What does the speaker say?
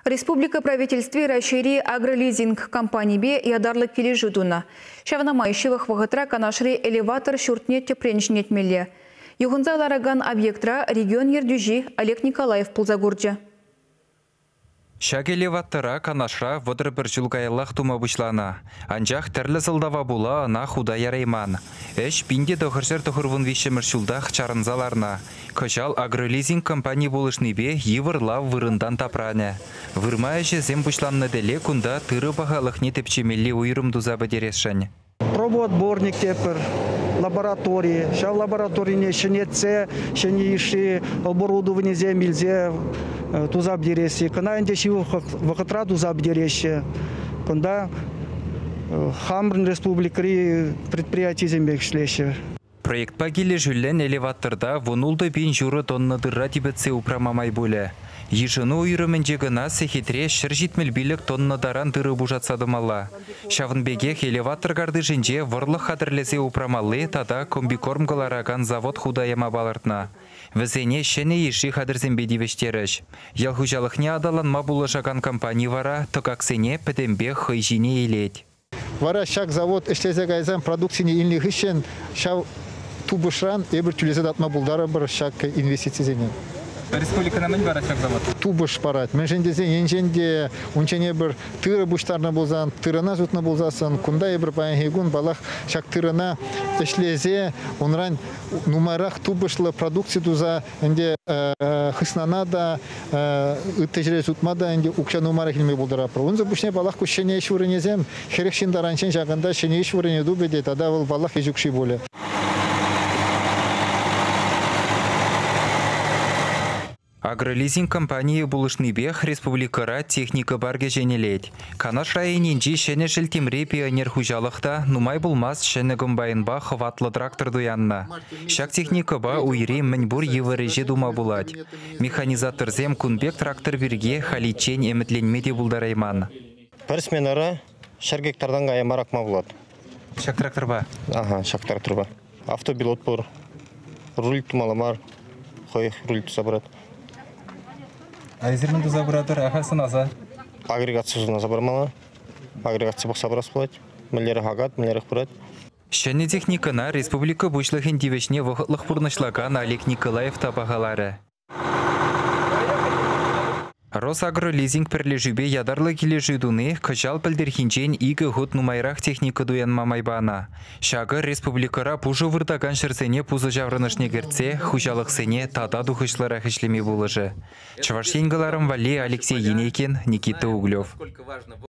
Республика правительстви Раҫҫейри агролизинг компанипе ятарлӑ килӗшӳ тунӑ. Ҫавна май ҫывӑх вӑхӑтра Канашри элеватор ҫуртне тӗпрен ҫӗнетмелле. Юхӑнса ларакан объектра регион ертӳҫи Олег Николаев пулса курчӗ. Ҫак элеватора Канашра 31 ҫул каяллах тума пуҫланӑ. Анчах тӗрлӗ сӑлтава пула ӑна хута ярайман. Ӗҫ 1993 ҫултах чарӑнса ларнӑ. Кӑҫал агролизинг компани пулӑшнипе йывӑр лав вырӑнтан тапранӗ. Вырма ӗҫӗсем пуҫланнӑ тӗле кунта тырӑ пахалӑхне тӗпчемелли уйрӑм туса пӗтересшӗн. Пробоотборник тетпӗр, лаборатори. Ҫав лабораторине ҫӗнетсе, ҫӗнӗ йышши оборудованисем илсе туса пӗтересси. Кӑна ӗнтӗ ҫывӑх вӑхӑтра туса пӗтереҫҫӗ. Кунта хамӑрӑн республикӑри предприятисемпе ӗҫлеҫҫӗ. Проектпа килӗшӳллӗн элеваторта 16 500 тонна тырра типӗтсе упрама май пулӗ. Йышӑну уйрӑмӗнче кӑна сехетре 175 тонна таран тырӑ пушатса тӑмалла. Ҫавӑн пекех элеватор картишӗнче вӑрлӑх хатӗрлесе упрамалли тата комбикорм кӑларакан завод хута яма палӑртнӑ. Вӗсене ҫӗнӗ йышши хатӗрсемпе тивӗҫтерӗҫ. Ял хуҫалӑхне аталанма пулӑшакан компани вара тӑкаксене пӗтӗмпех хӑй ҫине илет. Вара ҫак завод ӗҫлесе кайсан продукцине илнӗ хыҫҫӑн ҫав тупӑшран эпир тӳлесе татма пултарӑпӑр ҫак инвестицисене. Республикӑна мӗн парать ҫак завод? Тупӑш парать. Мӗншӗн тесен енчен те унччен эпир тырӑ пуҫтарнӑ пулсан, тырӑна сутнӑ пулсассӑн, кунта эпир паянхи кун паллах ҫак тырӑна ӗҫлесе унран нумайрах тупӑшлӑ продукци туса ӗнтӗ хыснана та ытти ҫӗре сутма та ӗнтӗ укҫа нумайрах илме пултаратпӑр. Унсӑр пуҫне паллах ку ҫӗнӗ ӗҫ вырӑнӗсем 40 ҫын таранччен ҫакӑнта ҫӗнӗ ӗҫ вырӑнӗ тупӗ те тата вӑл паллах ӗҫ укҫи пулӗ. Агролизинг компанийӗ пулӑшнипех республикӑра техника паркӗ ҫӗнелет. Канаш районӗнчи Ҫӗнӗ Шелттемри Пионер хуҫалӑх та нумай пулмасть ҫӗнӗ комбайнпа хӑватлӑ трактор туяннӑ. Ҫак техникӑпа уйри мӗнпур йывӑр ӗҫе тума пулать. Механизаторсем кун пек трактор пирки халиччен ӗмӗтленме те пултарайман. Пӗр сменӑра 100 гектартан кая мар акма пулать. Ҫак тракторпа? Ага, ҫак тракторпа. Автопилот пур. Руль тумалла мар. Хӑй руль туса пырать. А эсир мӗн туса пыратӑр? Ахаль сӑнаса? Агрегат сӑнаса пырмалла. Агрегат пӑхса пырас пулать. Мӗнлерех акать, мӗнлерех пырать. Ҫӗнӗ техникӑна республика Пуҫлӑхӗн тивӗҫне вӑхӑтлӑх пурнӑҫлакан Олег Николаев та пахаларӗ. Росагролизинг пӗрлешӳпе ятарлӑ килӗшӳ туни кӑҫал пӗлтӗрхинчен 2 хут нумайрах техника туянма май панӑ. Ҫакӑ республикӑра пушӑ выртакан ҫӗрсене пусӑ ҫаврӑнӑшне кӗртсе хуҫалӑхсене тата тухӑҫлӑрах ӗҫлеме пулӑшӗ. Чӑваш Ен кӑларӑм валли Алексей Енейкин, Никита Углев.